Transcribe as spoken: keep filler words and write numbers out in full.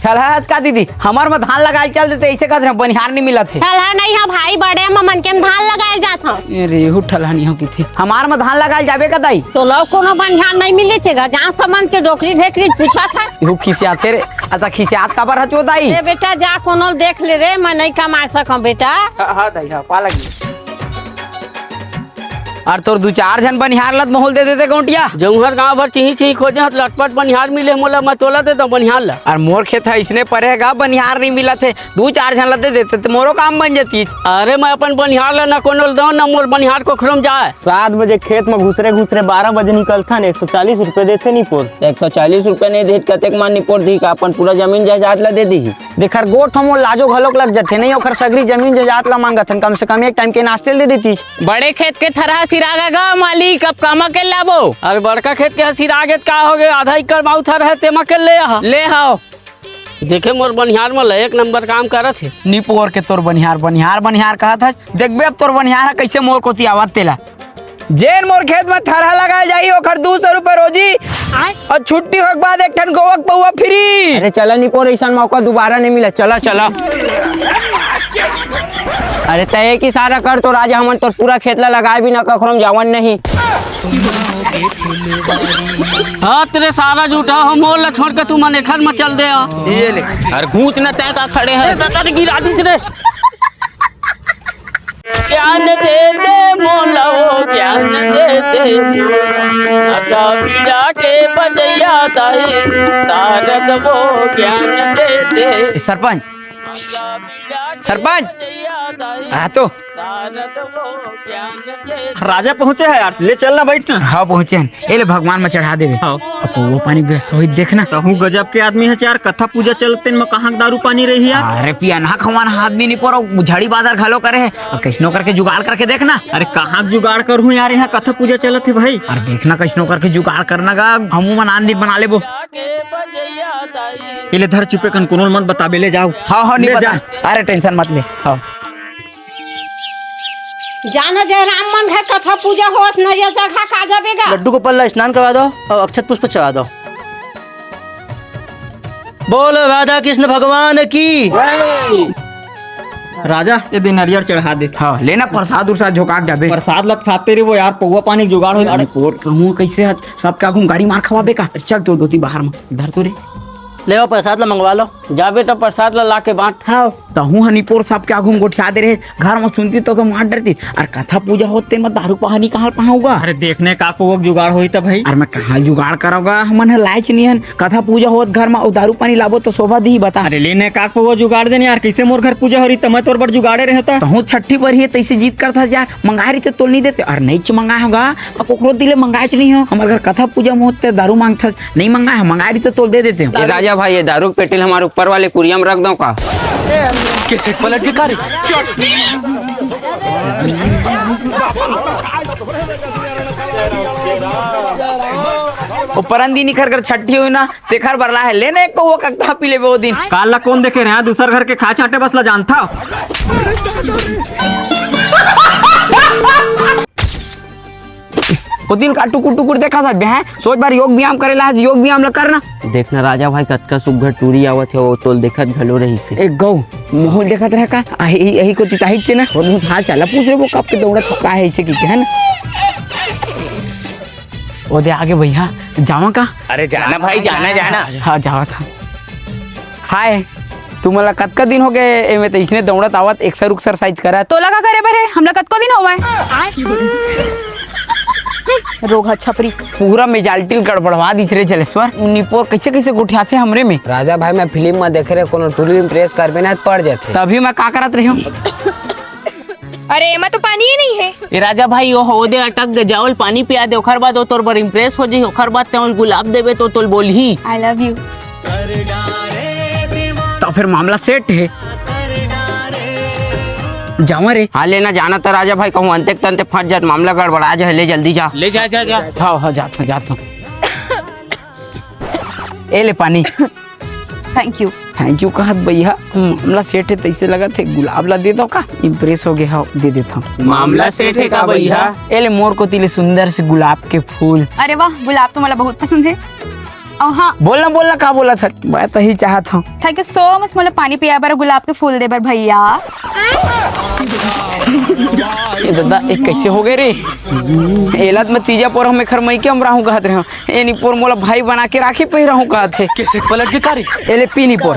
ठलहा हस का दीदी, हमर म धान लगाए चल देते, अइसे कहत रहे, बनिहार नइ मिलत हे। ठलहा नइ हो भाई, बड़े म मन के धान लगाए जात हव। ए रेहू ठलहा नइ हो किथे, हमार म धान लगाए जाबे का दाई? तोला कोनो बनिहार नइ मिले छे गा, जहाँ समन के डोकरी ढेकरी पूछत हे। एहू खिसियाथे रे। अच्छा, खिसियात काबर हच ओ दाई? ए बेटा, जा कोनो देख ले रे, मैं नइ कमा सकंव बेटा। हाँ, हाँ दाई, हाँ, पा लगी। अउ तोर दू चार झन बनिहार ल त महूँ ल दे देते गौंटिया। जऊंहर गांव भर चिही चिही खोजे हत, लटपट बनिहार मिले मोला, मैं तोला दे दंव बनिहार ल। अउ मोर खेत ह अइसने परे हे गा, बनिहार नइ मिलत हे, दू चार झन ल दे देते त मोरो काम बन जतिस। अरे मैं अपन बनिहार ल न कोनो ल दंव, न मोर बनिहार कोखरो म जाय। सात बजे खेत म घुसरे घुसरे बारह बजे निकलथन, एक सौ चालीस रुपया देथे निपोर। एक सौ चालीस रुपया नइ देही त कतेक मान निपोर दिही, का अपन पूरा जमीन जायदाद ल दे दिही? देख हर गोठ हो मोर लाजो घलोक लग जथे, नइ ओखर सगरी जमीन जायदाद ल मांगत हन, कम से कम एक टाइम के नाश्ते ल दे देतिस। बड़े खेत के थरहा सिरागे गा मालिक, अब कामा के लाबो? अरे बड़का खेत के सिरागे त का होगे, आधा एकड़ माऊ थरहा हे, तेमा के ले आ। ले हव। देखे मोर बनिहार मन ल एक नंबर काम करत हे। निपोर के तोर बनिहार, बनिहार, बनिहार कहत हस। देखबे अब तोर बनिहार ह कइसे मोर कोती आवत तेला। जेन मोर खेत म थरहा लगाए जाही, ओखर दू सौ रुपया रोजी, अउ छुट्टी होए के बाद एक ठन गोवा के पौवा फ्री। अरे चला निपोर, अइसन मौका दुबारा नइ मिले, चला, चला। अरे तैं एक इशारा कर तो राजा, हमन तोर पूरा खेत ला लगाए बिना कखरो म जावन नहीं। हाँ, तेरे सारा झूठा हो, मोर ला छोड़ के तू मन एखर म चल दे आ। ये ले। अरे घूंच न, तैं का खड़े हे? ए, दादा रे, गिरा दीस रे। ज्ञान दे दे मोला, ओ ज्ञान दे दे। आजा पीड़ा के बजैया दाई, तारद वो ज्ञान दे दे। ए, सरपंच, सरपंच, आ तो। राजा पहुंचे हे यार, ले चल ना, बैठ ना। हाँ, पहुंचे हन। ए ले, भगवान म चढ़ा देबे। हाँ। अब वो पानी व्यवस्था होई, देख ना। तहूँ गजब के आदमी हे यार, कथा पूजा चलत तेन म कहाँ के दारू पानी रही यार? अरे पियनहा खवानहा आदमी नइ पोरो, झड़ी बाजार घलो करे हे। अब कइसनो करके जुगाड़ करके देख ना। अरे कहाँ के जुगाड़ करहूँ यार, यहाँ कथा पूजा चलत हे भाई। अरे देख ना, कइसनो करके जुगाड़ करना गा, हमू मन आन दिन बना लेबो। ए ले धर चुपे कन, कोनो ल मत बताबे, ले जाव। हाँ, हाँ, नइ ले बता। जा। अरे tension मत ले। हाँ। जाना जयराम मन घर कथा पूजा होत, नरियर चढ़ा का जाबे गा। लड्डू गोपाल ला स्नान करवा दो अउ अक्षत पुष्प चढ़ा दो। बोलो राधा कृष्ण भगवान की। राजा, ए दे नरियर चढ़ा दे। हाँ, ले ना प्रसाद उरसाद झोंका के जाबे। प्रसाद ल त खाते रहिबो यार, पौवा पानी के जुगाड़ हो। अरे कोट कहूँ कइसे आज सबके आगू म गारी मार खवाबे का? अरे चल तो धोती बाहर म धर तो रे। ले वो प्रसाद ला मंगवा लो। जा बेटा, प्रसाद ला लाके बांट। हाँ। तहूँ ह निपोर सबके आगू म गोठिया दे रहे, घर म सुनती तो, तो मार डरती। अरे कथा पूजा होत तेन म दारू पानी कहाँ ल पाहूँ गा? अरे देख ना का को जुगाड़ होही त भाई। अरे मैं कहाँ जुगाड़ करव गा, हमन ह लायच नइ हन। कथा पूजा होत घर म अउ दारू पानी लाबो त शोभा दिही बता। अरे ले ना का को जुगाड़ दे ना यार, कइसे मोर घर पूजा होही त मैं तोर बर जुगाड़े रहे त। तहूँ छट्ठी बर ही तइसे जिद करथस यार, मंगाए रहिते तोल नइ देते। अरे नइच मंगाए हों गा, अब कोकरो दिले मंगाएच नइ हों। हमर घर कथा पूजा म होत ते दारू मांगथस, नइ मंगाए हों, मंगाए रहिते तोल दे देते हों। ए राजा भाई, ये दारू के पेटी ल हमर ऊपर वाले कुरिया म रख दंव का? के पलट के का रे? ओ परन दिन इखर कर छट्ठी होही ना, तेखर बर लाहे, ले ना एक पौवा ककथा पी लेबे ओ दिन। काल ला कोन देखे रहे, दूसर घर के खा छांटे बस ला जानथा। ओ दिन का टुकुर टुकुर देखत हस बे, हैं? सोच बार योग व्यायाम करे ला, योग व्यायाम ला कर ना। देख ना राजा भाई, कतका सुग्घर टूरी आवत हे, वो तोल देखत घलो रहिस हे। ए गौ, महूँ ल देखत रहे का? आही, यही को तिताही चे ना, वो बहुत हाल चाल पूछ रहे, वो कब के दौड़त हो, का हे इसे की, है ना? ओ दे आगे भैया, जावा का? अरे जाना भाई, जाना, जाना। हाँ, जावत हँव। हाय, तुमन ला कतका दिन होगे एमे त इसने दौड़त आवत, एक्सर उक्सरसाइज करत? तोला का करे बर हे? हमला कतको दिन होवय। रोगहा छपरी। पूरा मेजाल्टी ल गड़बड़वा दिस रे जलेश्वर। निपोर कइसे कइसे गोठियाथे हमरे में। राजा भाई, मैं फिल्म म देखे रहे, कोनो टूरी ल impress करबे ना त पड़ जाथे। तभी मैं का करत रहे हँव। अरे, एमा तो पानी ही नहीं है। ए राजा भाई, ओ हो दे अटक गे, जा ओला पानी पिया दे, ओखर बाद ओ तोर बर impress हो जाही, ओखर बाद तैं ओला गुलाब देबे तो तोला बोलही। I love you। त फेर मामला set हे। जावा रे। हाँ, ले ना जाना त राजा भाई, कहूँ अंते के तंते फंस जात, मामला गड़बड़ा जाही, ले जल्दी जा। ले जा, जा, जा। हाँ, हाँ, जात हँव, जात हँव। ए ले पानी। Thank you। Thank you कहत बइहा, मामला set हे, तइसे लगत हे गुलाब ला दे दव का? Impress हो गे हँव, दे देत हँव। मामला set हे का बइहा? ए ले मोर कोती ले सुंदर से गुलाब के फूल। अरे वाह, गुलाब तो मोला बहुत पसंद हे। अहा। बोलना, बोलना, का बोलत हस? मैं तो ही चाहत हूँ। Thank you so much, मोला पानी पिया बर, गुलाब के फूल दे बर भैया। ए दादा, ए कैसे हो गए रे? एला त मैं तीजा पोर हम एखर मइके म रहूं कहत रहेंव। ए निपोर मोला भाई बना के राखी पहिराहूं कहत हे। कैसे पलट के कारी? एले पी निपोर।